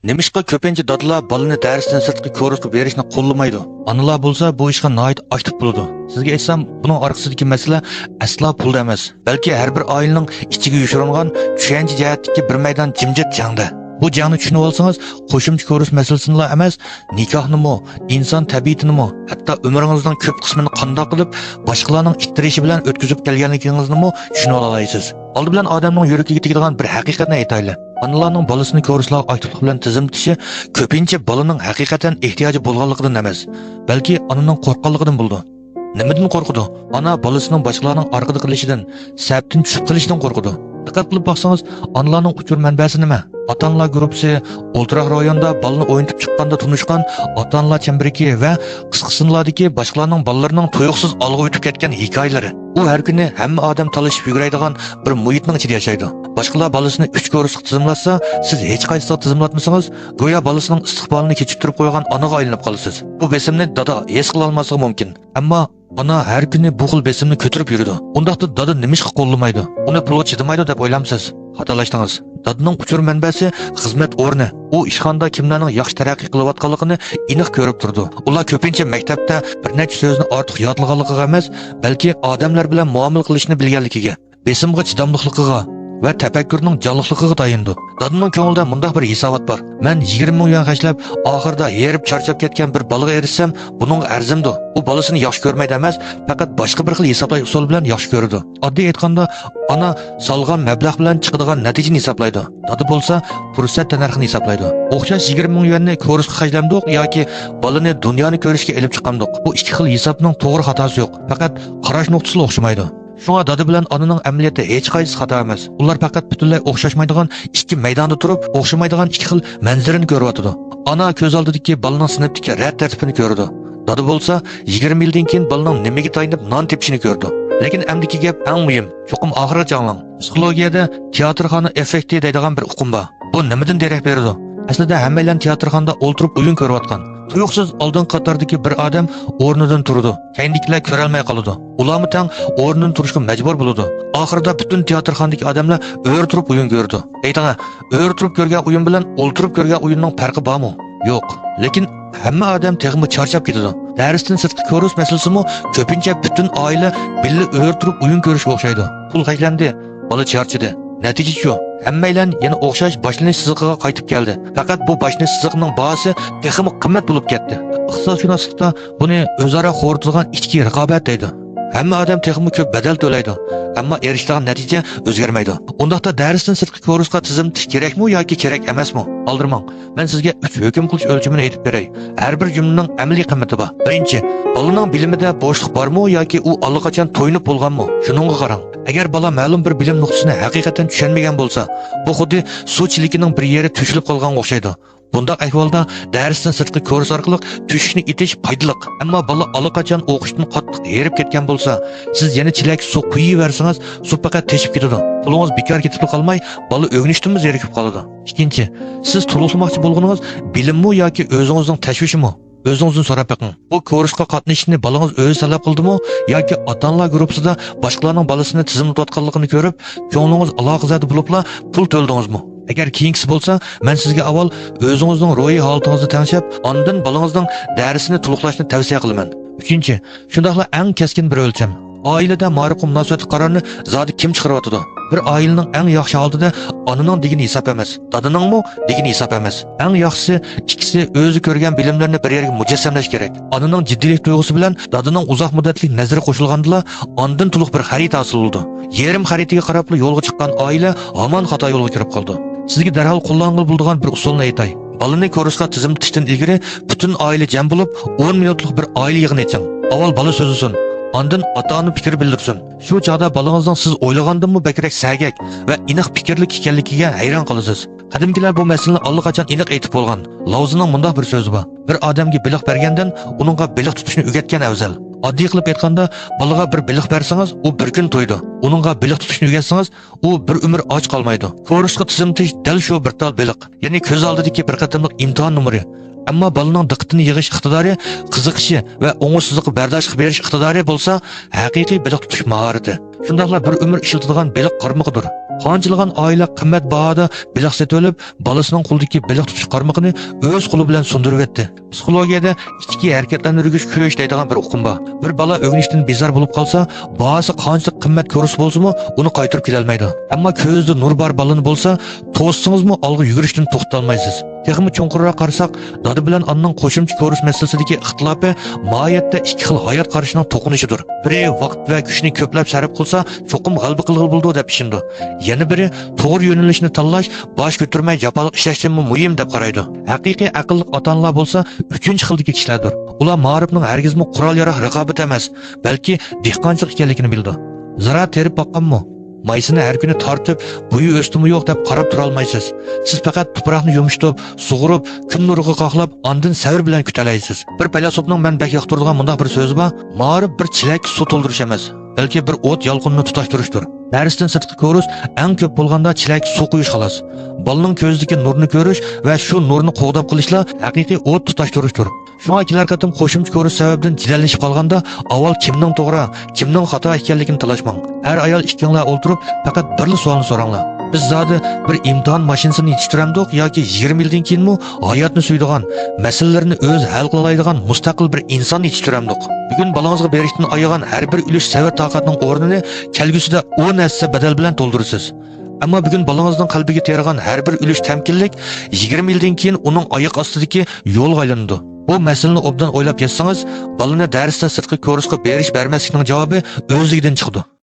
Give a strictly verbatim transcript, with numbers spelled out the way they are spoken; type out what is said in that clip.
نېمىشقا كۆپىنچە دادىلار بالىنى دەرستىن سىرتقى كۇرسقا بېرىشنى قوللىمايدۇ؟ ئانىلار بولسا بۇ ئىشقا ناھايىتى ئاكتىپ بولىدۇ. سىزگە ئېيتسام، بۇنىڭ ئارقىسىدىكى مەسىلە ئەسلا پۇلدا ئەمەس، بەلكى ھەر بىر ئائىلىنىڭ ئىچىگە يوشۇرۇنغان چۈشەنچە جەھەتتىكى بىر مەيدان جىمجىت جەڭدە. بۇ جەڭنى چۈشىنىۋالسىڭىز، قوشۇمچە كۇرس مەسىلىسىنىلا ئەمەس، نىكاھنىمۇ، ئىنسان تەبىئىتىنىمۇ، ھەتتا ئۆمرىڭىزنىڭ كۆپ قىسمىنى قانداق قىلىپ باشقىلارنىڭ ئىتتىرىشى بىلەن ئۆتكۈزۈپ كەلگەنلىكىڭىزنىمۇ چۈشىنىۋالالايسىز. ئالدى بىلەن ئادەمنىڭ يۈرىكىگە تېگىدىغان بىر ھەقىقەتنى ئېيتايلى. ئانىلارنىڭ بالىسىنى كۇرسلارغا ئاكتىپلىق بىلەن تىزىملىتىشى كۆپىنچە بالىنىڭ ھەقىقەتەن ئېھتىياجى بولغانلىقىدىن ئەمەس، بەلكى ئانىنىڭ قورققانلىقىدىن بولىدۇ. نېمىدىن قورقىدۇ؟ ئانا بالىسىنىڭ باشقىلارنىڭ ئارقىدا قېلىشىدىن، سەپتىن چۈشۈپ قېلىشىدىن قورقىدۇ. دىققەت قىلىپ باقسىڭىز، ئانىلارنىڭ ئۇچۇر مەنبەسى نېمە؟ ئاتا-ئانىلار گۇرۇپپىسى، ئولتۇراق رايوندا بالىنى ئوينىتىپ چىققاندا تونۇشقان ئاتا-ئانىلار چەمبىرىكى ۋە قىسقىسىنلاردىكى باشقىلارنىڭ بالىلىرىنىڭ تۇيۇقسىز ئالغا ئۆتۈپ كەتكەن ھېكايىلىرى. ئۇ ھەر كۈنى ھەممە ئادەم تالىشىپ يۈگۈرەيدىغان بىر مۇھىتنىڭ ئىچىدە ياشايدۇ. باشقىلار بالىسىنى ئۈچ كۇرسقا تىزىملاتسا، سىز ھېچقايسىسىغا تىزىملاتمىسىڭىز، گويا بالىسىنىڭ ئىستىقبالىنى كېچىكتۈرۈپ قويغان ئانىغا ئايلىنىپ قالىسىز. بۇ بېسىمنى دادا ھېس قىلالماسلىقى مۇمكىن. ئەمما ئانا ھەر كۈنى بۇ خىل بېسىمنى كۆتۈرۈپ يۈرىدۇ. ئۇنداقتا دادا نېمىشقا قوللىمايدۇ؟ ئۇنى پۇلغا چىدىمايدۇ دەپ ئويلامسىز؟ خاتالاشتىڭىز. دادىنىڭ ئۇچۇر مەنبەسى خىزمەت ئورنى. ئۇ ئىشخانىدا كىملەرنىڭ ياخشى تەرەققىي قىلىۋاتقانلىقىنى ئېنىق كۆرۈپ تۇرىدۇ. ئۇلار كۆپىنچە مەكتەپتە بىر نەچچە سۆزنى ئارتۇق يادلىغانلىقىغا ئەمەس، بەلكى ئادەملەر بىلەن مۇئامىلە قىلىشنى بىلگەنلىكىگە، بېسىمغا چىداملىقلىقىغا ۋە تەپەككۇرنىڭ جانلىقلىقىغا تايىنىدۇ. دادىنىڭ كۆڭلىدە مۇنداق بىر ھېسابات بار: مەن يىگىرمە مىڭ يۈەن خەجلەپ، ئاخىرىدا ھېرىپ چارچاپ كەتكەن بىر بالىغا ئېرىشسەم، بۇنىڭغا ئەرزىمدۇ؟ ئۇ بالىسىنى ياخشى كۆرمەيدۇ ئەمەس، پەقەت باشقا بىر خىل ھېسابلاش ئۇسۇلى بىلەن ياخشى كۆرىدۇ. ئاددىي ئېيتقاندا، ئانا سالغان مەبلەغ بىلەن چىقىدىغان نەتىجىنى ھېسابلايدۇ. دادا بولسا پۇرسەت تەننەرخىنى ھېسابلايدۇ. ئوخشاش يىگىرمە مىڭ يۈەننى كۇرسقا خەجلەمدۇق ياكى بالىنى دۇنيانى كۆرۈشكە ئېلىپ چىقامدۇق؟ بۇ ئىككى خىل ھېسابنىڭ توغرا خاتاسى يوق. پەقەت قاراش نۇقتىسىلا ئوخشىمايدۇ. شۇڭا دادا بىلەن ئانىنىڭ ئەمەلىيەتتە ھېچقايسىسى خاتا ئەمەس. ئۇلار پەقەت پۈتۈنلەي ئوخشاشمايدىغان ئىككى مەيداندا تۇرۇپ، ئوخشىمايدىغان ئىككى خىل مەنزىرىنى كۆرۈۋاتىدۇ. ئانا كۆز ئالدىدىكى بالىنىڭ سىنىپتىكى رەت تەرتىپىنى كۆرىدۇ. دادا بولسا يىگىرمە يىلدىن كېيىن بالىنىڭ نېمىگە تايىنىپ نان تېپىشىنى كۆرىدۇ. لېكىن ئەمدىكى گەپ ئەڭ مۇھىم، چوقۇم ئاخىرغىچە ئاڭلاڭ. پسىخولوگىيەدە تىياتىرخانا ئېففېكتى دەيدىغان بىر ئۇقۇم بار. بۇ نېمىدىن دېرەك بېرىدۇ؟ ئەسلىدە ھەممەيلەن تىياتىرخانىدا ئولتۇرۇپ ئويۇن كۆرۈۋاتقان. تۇيۇقسىز ئالدىنقى قاتاردىكى بىر ئادەم ئورنىدىن تۇرىدۇ، كەينىدىكىلەر كۆرەلمەي قالىدۇ. ئۇلارمۇ تەڭ ئورنىدىن تۇرۇشقا مەجبۇر بولىدۇ. ئاخىرىدا پۈتۈن تىياتىرخانىدىكى ئادەملەر ئۆرە تۇرۇپ ئويۇن كۆرىدۇ. دەيدىغە، ئۆرە تۇرۇپ كۆرگەن ئويۇن بىلەن ئولتۇرۇپ كۆرگەن ئويۇننىڭ پەرقى بارمۇ؟ يوق. لېكىن ھەممە ئادەم تېخىمۇ چارچاپ كېتىدۇ. دەرستىن سىرتقى كۇرس مەسىلىسىمۇ كۆپىنچە پۈتۈن ئائىلە بىللە ئۆرە تۇرۇپ ئويۇن كۆرۈشكە ئوخشايدۇ. پۇل خەجلەندى، بالا چارچىدى. نەتىجە شۇ. ھەممەيلەن يەنە ئوخشاش باشلىنىش سىزىقىغا قايتىپ كەلدى. پەقەت بۇ باشلىنىش سىزىقىنىڭ باھاسى تېخىمۇ قىممەت بولۇپ كەتتى. ئىقتىسادشۇناسلىقتا بۇنى ئۆزئارا خورىتىدىغان ئىچكى رىقابەت دەيدۇ. ھەممە ئادەم تېخىمۇ كۆپ بەدەل تۆلەيدۇ، ئەمما ئېرىشىدىغان نەتىجە ئۆزگەرمەيدۇ. ئۇنداقتا دەرستىن سىرتقى كۇرسقا تىزىملىتىش كېرەكمۇ ياكى كېرەك ئەمەسمۇ؟ ئالدىرىماڭ. مەن سىزگە ئۈچ ھۆكۈم قىلىش ئۆلچىمىنى ئېيتىپ بېرەي. ھەر بىر جۈملىنىڭ ئەمەلىي قىممىتى بار. بىرىنچى، بالىنىڭ بىلىمىدە بوشلۇق بارمۇ ياكى ئۇ ئاللىقاچان تويۇنۇپ بولغانمۇ؟ شۇنىڭغا قاراڭ. ئەگەر بالا مەلۇم بىر بىلىم نۇقتىسىنى ھەقىقەتەن چۈشەنمىگەن بولسا، بۇ خۇددى سۇ چېلىكىنىڭ بىر يېرى تېشىلىپ قالغانغا ئوخشايدۇ. بۇنداق ئەھۋالدا دەرستىن سىرتقى كۇرس ئارقىلىق تۆشۈكنى ئېتىش پايدىلىق. ئەمما بالا ئاللىقاچان ئوقۇشتىن قاتتىق ھېرىپ كەتكەن بولسا، سىز يەنە چېلەك سۇ قۇيۇۋەرسىڭىز، سۇ پەقەت تېشىپ كېتىدۇ. پۇلىڭىز بىكار كېتىپلا قالماي، بالا ئۆگىنىشتىنمۇ زېرىكىپ قالىدۇ. ئىككىنچى، سىز تولۇقلىماقچى بولغىنىڭىز بىلىممۇ ياكى ئۆزىڭىزنىڭ تەشۋىشىمۇ؟ ئۆزىڭىزدىن سوراپ بېقىڭ. بۇ كۇرسقا قاتنىشىشنى بالىڭىز ئۆزى تەلەپ قىلدىمۇ ياكى ئاتا-ئانىلار گۇرۇپپىسىدا باشقىلارنىڭ بالىسىنى تىزىملىتىۋاتقانلىقىنى كۆرۈپ، كۆڭلىڭىز ئالاقىزادە بولۇپلا پۇل تۆلىدىڭىزمۇ؟ ئەگەر كېيىنكىسى بولسا، مەن سىزگە ئاۋۋال ئۆزىڭىزنىڭ روھىي ھالىتىڭىزنى تەڭشەپ، ئاندىن بالىڭىزنىڭ دەرسىنى تولۇقلاشنى تەۋسىيە قىلىمەن. ئۈچىنچى، شۇنداقلا ئەڭ كەسكىن بىر ئۆلچەم. ئائىلىدە مائارىپقا مۇناسىۋەتلىك قارارنى زادى كىم چىقىرىۋاتىدۇ؟ بىر ئائىلىنىڭ ئەڭ ياخشى ھالىتىدە ئانىنىڭ دېگىنى ھېساب ئەمەس، دادىنىڭمۇ دېگىنى ھېساب ئەمەس. ئەڭ ياخشىسى، ئىككىسى ئۆزى كۆرگەن بىلىملىرىنى بىر يەرگە مۇجەسسەملەش كېرەك. ئانىنىڭ جىددىيلىك تۇيغۇسى بىلەن دادىنىڭ ئۇزاق مۇددەتلىك نەزىرى قوشۇلغاندىلا، ئاندىن تولۇق بىر خەرىتە ھاسىل بولىدۇ. يېرىم خەرىتىگە قاراپلا يولغا چىققان ئائىلە ھامان خاتا يولغا كىرىپ قالىدۇ. سىزگە دەرھال قوللانغىلى بولىدىغان بىر ئۇسۇلنى ئېيتاي. بالىنى كۇرسقا تىزىملىتىشتىن ئىلگىرى پۈتۈن ئائىلە جەم بولۇپ، ئون مىنۇتلۇق بىر ئائىلە يىغىنى ئېچىڭ. ئاۋۋال بالا سۆزلىسۇن، ئاندىن ئاتا-ئانا پىكىر بىلدۈرسۇن. شۇ چاغدا بالىڭىزنىڭ سىز ئويلىغاندىنمۇ بەكرەك سەگەك ۋە ئېنىق پىكىرلىك ئىكەنلىكىگە ھەيران قالىسىز. قەدىمكىلەر بۇ مەسىلىنى ئاللىقاچان ئېنىق ئېيتىپ بولغان. لاۋزىنىڭ مۇنداق بىر سۆزى بار: بىر ئادەمگە بېلىق بەرگەندىن ئۇنىڭغا بېلىق تۇتۇشنى ئۆگەتكەن ئەۋزەل. ئاددىي قىلىپ ئېيتقاندا، بالىغا بىر بېلىق بەرسىڭىز، ئۇ بىر كۈن تويىدۇ. ئۇنىڭغا بېلىق تۇتۇشنى ئۆگەتسىڭىز، ئۇ بىر ئۆمۈر ئاچ قالمايدۇ. كۇرسقا تىزىملىتىش دەل شۇ بىر تال بېلىق، يەنى كۆز ئالدىدىكى بىر قېتىملىق ئىمتىھان نومۇرى. ئەمما بالىنىڭ دىققىتىنى يىغىش ئىقتىدارى، قىزىقىشى ۋە ئوڭۇشسىزلىققا بەرداشلىق بېرىش ئىقتىدارى بولسا ھەقىقىي بېلىق تۇتۇش ماھارىتى. شۇنداقلا بىر ئۆمۈر ئىشلىتىدىغان بېلىق قارمىقىدۇر. قانچىلىغان ئائىلە قىممەت باھادا بېلىق سېتىۋېلىپ، بالىسىنىڭ قولىدىكى بېلىق تۇتۇش قارمىقىنى ئۆز قولى بىلەن سۇندۇرۇۋەتتى. پسىخولوگىيەدە ئىچكى ھەرىكەتلەندۈرگۈچ كۈچ دەيدىغان بىر ئۇقۇم بار. بىر بالا ئۆگىنىشتىن بىزار بولۇپ قالسا، باھاسى قانچىلىك قىممەت كورس بولسىمۇ، ئۇنى قايتۇرۇپ كېلەلمەيدۇ. ئەمما كۆزىدە نۇر بار بالىنى بولسا، توسسىڭىزمۇ ئالغا يۈگۈرۈشتىن توختىتالمايسىز. تېخىمۇ چوڭقۇرراق قارىساق، دادا بىلەن ئانىنىڭ قوشۇمچە كورس مەسىلىسىدىكى ئىختىلاپى ماھىيەتتە ئىككى خىل ھايات قارىشىنىڭ توقۇنۇشىدۇر. بىرى ۋاقىت ۋە كۈچنى كۆپلەپ سەرپ قىلسا، چوقۇم غەلىبە قىلغىلى بولىدۇ دەپ ئىشىنىدۇ. يەنە بىرى توغرا يۆنىلىشنى تاللاش، باش كۆتۈرمەي جاپالىق ئىشلەشتىنمۇ مۇھىم دەپ قارايدۇ. ھەقىقىي ئەقىللىق ئاتا-ئانىلار بولسا ئۈچىنچى خىلدىكى كىشىلەردۇر. ئۇلار مائارىپنىڭ ھەرگىزمۇ قورال-ياراغ رىقابىتى ئەمەس، بەلكى دېھقانچىلىق ئىكەنلىكىنى بىلىدۇ. زىرائەت تېرىپ باققانمۇ؟ مايسىنى ھەر كۈنى تارتىپ، بويى ئۆستىمۇ يوق دەپ قاراپ تۇرالمايسىز. سىز پەقەت تۇپراقنى يۇمشىتىپ، سۇغۇرۇپ، كۈن نۇرىغا قاقلاپ، ئاندىن سەۋر بىلەن كۈتەلەيسىز. بىر پەيلاسوپنىڭ مەن بەك ياقتۇرىدىغان مۇنداق بىر سۆزى بار: «مائارىپ بىر چېلەككە سۇ تولدۇرۇش ئەمەس، بەلكى بىر ئوت يالقۇنىنى تۇتاشتۇرۇشتۇر.» دەرستىن سىرتقى كورس ئەڭ كۆپ بولغاندا چېلەككە سۇ قۇيۇش خالاس. بالىنىڭ كۆزىدىكى نۇرنى كۆرۈش ۋە شۇ نۇرنى قوغداپ قېلىشلا ھەقىقىي ئوت تۇتاشتۇرۇشتۇر. شۇڭا كېلەر قېتىم قوشۇمچە كورس سەۋەبىدىن جېدەللىشىپ قالغاندا، ئاۋۋال كىمنىڭ توغرا، كىمنىڭ خاتا ئىكەنلىكىنى تالاشماڭ. ئەر-ئايال ئىككىڭلار ئولتۇرۇپ، پەقەت بىرلا سوئالنى سوراڭلار: «بىز زادى بىر ئىمتىھان ماشىنىسىنى يېتىشتۈرەمدۇق ياكى يىگىرمە يىلدىن كېيىنمۇ ھاياتنى سۆيىدىغان، مەسىلىلىرىنى ئۆزى ھەل قىلالايدىغان مۇستەقىل بىر ئىنساننى يېتىشتۈرەمدۇق؟» بۈگۈن بالىڭىزغا بېرىشتىن ئايىغان ھەر بىر ئۈلۈش سەۋر-تاقەتنىڭ ئورنىنى كەلگۈسىدە ئون ھەسسە بەدەل بىلەن تولدۇرىسىز. ئەمما بۈگۈن بالىڭىزنىڭ قەلبىگە تېرىغان ھەر بىر ئۈلۈش تەمكىنلىك يىگىرمە يىلدىن كېيىن ئۇنىڭ ئاياق ئاستىدىكى يولغا ئايلىنىدۇ. بۇ مەسىلىنى ئوبدان ئويلاپ يەتسىڭىز، بالىنى دەرستە سىرتقى كورسقا بېرىش-بەرمەسلىكنىڭ جاۋابى ئۆزلۈكىدىن چىقىدۇ.